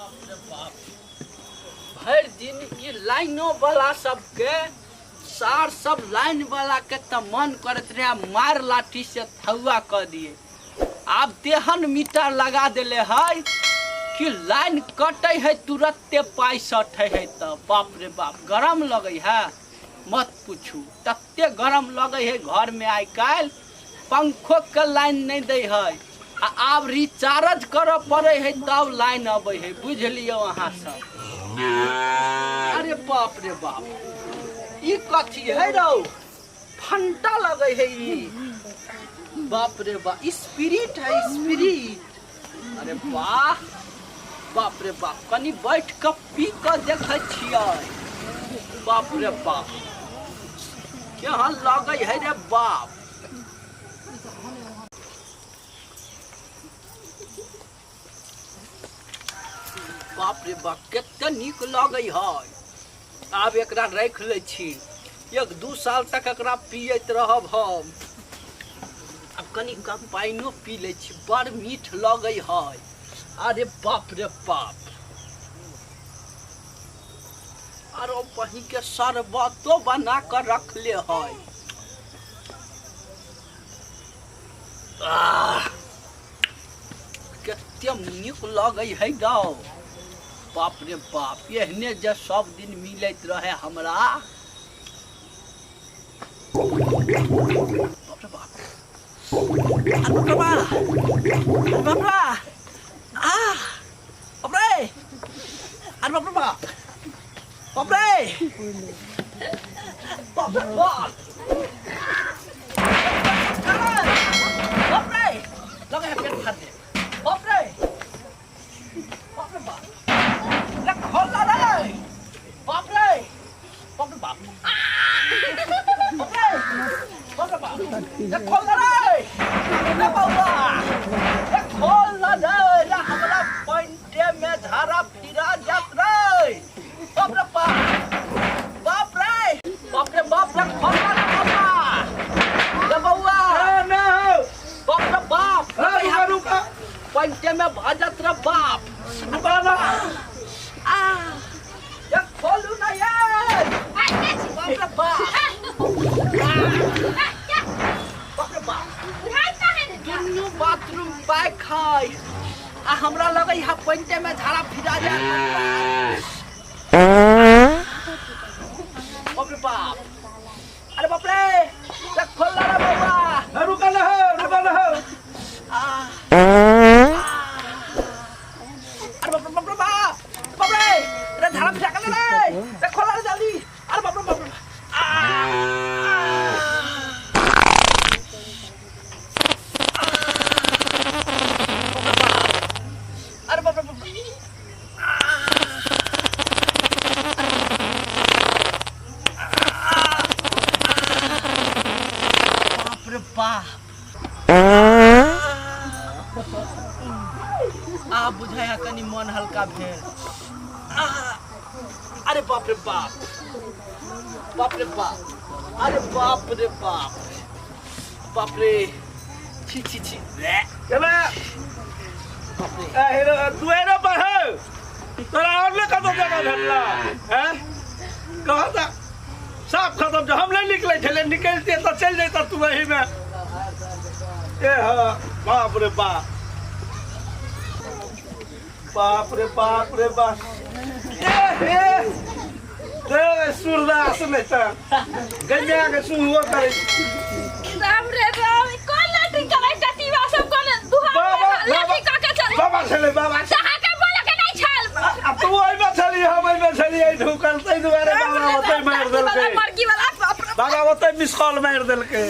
बाप रे बाप, भरि दिन ई लाइनो वाला सबके सार सब लाइन वाला के तऽ मन करैत रहे मार लाठी से थौआ कऽ दिए। आब तेहन मीटर लगा देले है कि लाइन कटे है तुरंते पाइ सटे है। तऽ बाप रे बाप गरम लगै है, मत पूछू, तते गरम लगै है घर में। आइ काल्हि पंखो के लाइन नहीं दै है आ आब रिचार्ज करऽ पड़े है तब लाइन अबै है, बुझ लियौ अहाँ सब। अरे बाप रे बाप, ई कथी है रौ? फंटा लगै है ई। बाप रे बाप, स्पिरिट है स्पिरिट। अरे वाह, बाप रे बाप, कनी बैठ कऽ पी कऽ देखै छियै। बाप रे बाप, केहन लगै है रे बाप। बाप रे बाप, कते नीक लगै है। आब एकरा राखि लै छी, 1-2 साल तक एकरा पियैत रहब हम। आब कनि कम पानिओ पी लै छी, बड़ मीठ लगै है। अरे बाप रे बाप, आरो बही के शरबतो बना कर रखले है। आह, कते नीक लगै है गौ। बाप रे बाप, एहने जे सब दिन मिलैत रहे हमरा। बाप रे बाप, अरे बाप रे बाप, अरे बाप रे, आ बाप रे, अरे बाप रे बाप, बाप रे बाप रे बाप, बाप रे, लगे है पेट फाड़ दे। बाप रे बाप रे बाप, ले खोल ना रे। बाप रे बाप रे बाप, बाप रे बाप रे बाप, ले खोल ना रे, ले बउआ, ले खोल ना रे, ले हमरा पैंटे में झाड़ा फिरा जात रे। बाप रे बाप, बाप रे बाप रे बाप, ले खोल ना रे बउआ, ले बउआ, बाप रे बाप, रुका रुका, पैंटे में भजत रे बाप। रुका ना, आ ये खोलू ना ये। बाप रे बाप, बाप रे बाप, दुनू बाथरूम पैक है आ हमरा लगै है पैंटे में झाड़ा फिरा जाए। बाप रे बाप, अरे बाप रे, ये खोल ना रे बउआ। रुका ना, रुका ना। आ, अरे बाप रे बाप रे बाप, बाप रे, अरे झाड़ा फिरा कर ले रे, ये खोल ना रे जल्दी। अरे बाप रे बाप रे, आ, अरे बाप रे बाप, बाप रे बाप। आ बुझाया कनी मन हल्का भेल। अरे बाप रे बाप, बाप रे बाप, अरे बाप रे बाप, बाप रे, छी छी छी। चला बाप रे, दुआरे पर है तोरा और ने कतौ जगह भेटला हैं? कह तऽ साफ खत्म छै, हम नहीं निकलै छलै, निकलते तऽ चलि जैता तू एहिमे। ए हाँ, बाप रे बाप, बाप रे बाप रे बाप, ए हे रे सूरदास नहीं तऽ गंजा के सुनबो करै। राम रे राम, कोन लैट्रिन करै टटीवा सब कोन दुहा बाबा, लैट्रिन कऽ के चल। बाबा छलै, बाबा अहाँ के बोले के नहीं छल। आ तू ओहिमे छली, हम एहिमे छली, एहि ढुकल, ताहि दुआरे बाबा ओतै मारि देलकै। मर्गी वाला, बाप रे बाबा ओतै मिस कॉल मारि देलकै।